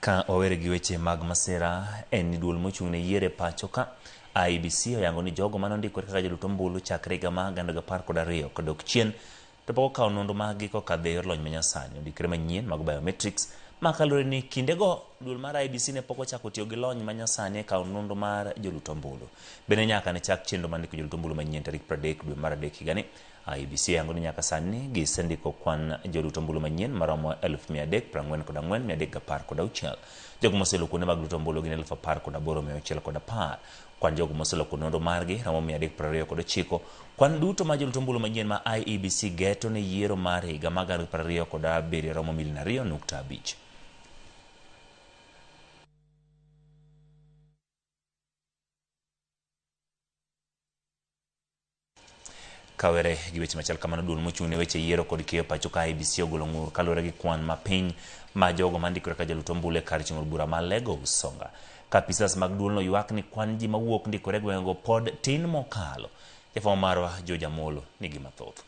Ka wawere gi weche mag masira, en ni duol mochung' ne yiero e pacho ka, IEBC, oyango ni jogo mane ondikore kaka jolut ombulu chakre higa mar 2012 kodok chien to pok okawo nonro maggi kokadho e yor lony manyasani ondikre manyien mag biometrics ma kaluwore ni kindego duol mar IEBC ne pok ochako tiyo gi lony manyasani e kawo nonro mar jolut ombulu. Bende nyaka ne chak chenro mar ndiko jolut ombulu manyien tarik 30 dwe mar adek higani, IEBC oyango ni nyaka sani gisendiko kwan jolut ombulu manyien maromo 344,316. Jogo moseluwo kuonde mag luto ombulu gin 18,610. Kwan jogo moseloko nonro margi romo 329. Kwan duto mar jolut ombulu manyien ma IEBC geto ne yiero mar higa mar 2027 romo milion 2.5. Kawere gi weche machal kamano, duol mochung' ne weche yiero kod keyo pacho ka IEBC ogolo ng'ur kaluwore gi kwan mapiny ma jogo mandikore ka jolut ombulu e kar chung' od bura ma Alego Usonga. Ka apisas mag duolno ywak ni kwan ji mawuok ndikore e gwengego pod tin mokalo. Jafwambo marwa George Amolo nigi mathoth.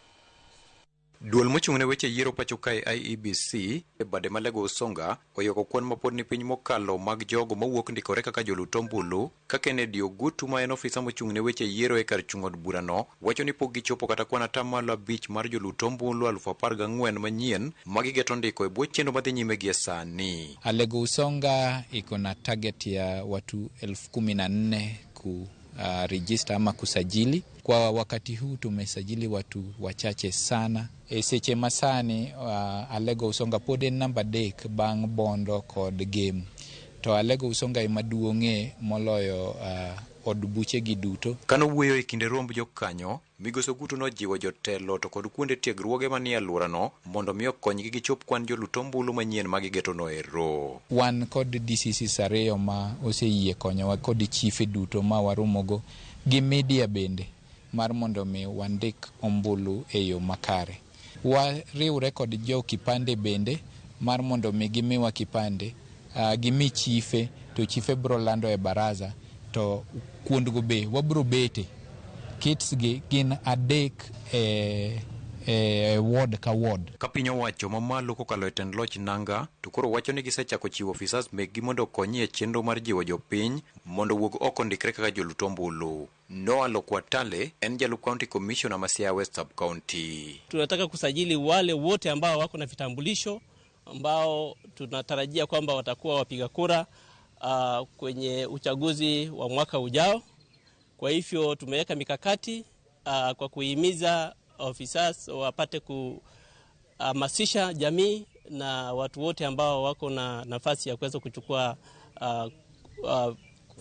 Duol mochung' ne weche yiero pacho kae IEBC e bade ma Alego Usonga oyoko kwan mapod ni piny mokalo mag jogo mawuok ndikore kaka jolut ombulu ka Kennedy Ogutu ma en ofisa mochung' ne weche yiero e kar chung' od burano wacho ni pok gichopo kata kwan atamalo abich mar jolut ombulu 14,000 manyien ma gigeto ndiko e bwo chenro madhi nyime gie sani. Alego Usonga iko na target ya watu 14,000 ku register ama kusajili. Kwa wakati huu tumesajili watu wachache sana. E seche masani Alego Usonga pod en namba 3 bang' Bondo kod Gem. To Alego Usonga ema duong'e moloyo od buche gi duto. Kano wuoyo e kinde romb jokanyo, Migosi Ogutu nojiwo jotelo to kod kuonde tiegruoge manie alworano mondo mi okonygi gichop kwan jolut ombulu manyien ma gigetono ero. Wan kod DCCs 2 ma oseyie konyowa kod chife duto ma waromogo gi media bende mar mondo mi wandik ombulu e yo makare. Wariwre kod jo kipande bende mar mondo mi gimiwa kipande, gimi chife to chife bro lando e baraza to kuondgo be wabro bete. Kits gi gin 3 e ward ka ward. Ka piny owacho mamalo kokalo e tend loch nanga to koro wacho ni gisechako chiwo ofisas mekgi mondo okonyi e chenro mar jiwo jopiny mondo owuog oko ndikre kaka jolut ombulu. Noah Lokwatale en jalup county commissioner ma Siaya West Sub County. Tunataka kusajili wale wote ambao wako na vitambulisho ambao tunatarajia kwamba watakuwa wapiga kura kwenye uchaguzi wa mwaka ujao. Kwa hivyo tumeweka mikakati kwa kuhimiza officers wapate kuhamasisha jamii na watu wote ambao wako na nafasi ya kuweza kuchukua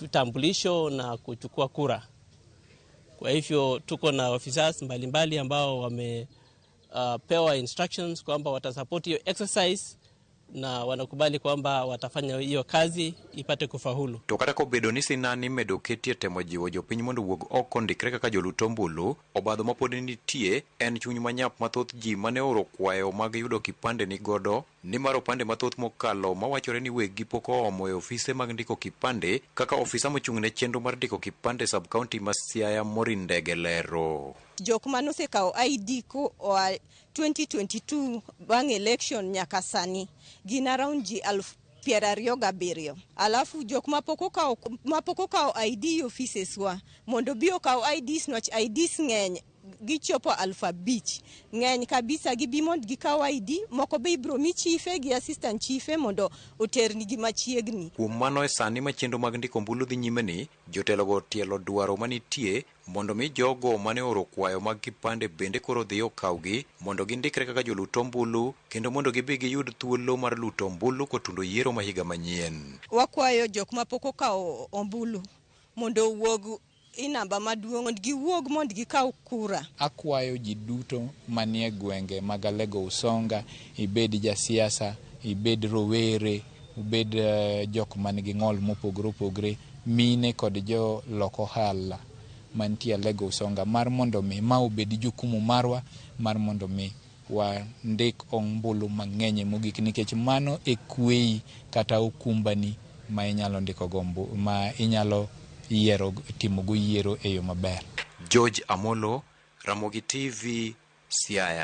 vitambulisho na kuchukua kura. Kwa hivyo tuko na officers mbalimbali ambao wamepewa instructions kwamba watasupport hiyo exercise na wanakubali kwamba watafanya hiyo kazi ipate kufaulu. To kata kobedo ni sinani imedo ketie temo jiwo jopiny mondo owuog oko ndikre kaka jolut ombulu, obadho mapod nitie en chuny manyap mathoth ji mane ooro kwayo mag yudo kipande ni godo nimar opande mathoth mokalo mawachore ni weggi pok oomo e ofise mag ndiko kipande kaka ofisa mochung' ne chenro mar ndiko kipande sub county ma Siaya Maureen Ndege lero. Jok mane osekawo ID koa 2022 bang' election nyaka sani gin around ji 27,000. Alafu jok mapok okawo ID e offices wa mondo bi okaw IDs nwach IDs ng'eny gichopo 5,000. Ng'eny kabisa gibi mondo gikaw ID, moko be ibro mi chife gi assistant chife mondo oternigi machiegni. Kuom mano e sani ma chenro mag ndiko ombulu dhi nyime ni, jotelogo tielo dwaro manitie mondo mi jogo mane ooro kwayo mag kipande bende koro dhi okawgi mondo gindikre kaka jolut ombulu kendo mondo gibi giyud thuolo mar luto ombulu kotundo yiero ma higa manyien. Wakwayo jok mapok okawo ombulu mondo owuog i namba maduong' mondo giwuog mondo gikaw kura. Akwayo ji duto manie gwenge mag Alego Usonga, ibed jasiasa, ibed rowere, ubed jok man gi ng'ol mopogore opogore, mine kod jo lok ohala mantie Alego Usonga mar mondo mi ma obed jukumu marwa mar mondo mi wandik ombulu mang'eny mogik nikech mano e kweyi kata okumbani ma inyalo ndiko go ma inyalo yiero timo go yiero e yo maber. George Amolo, Ramogi TV, Siaya.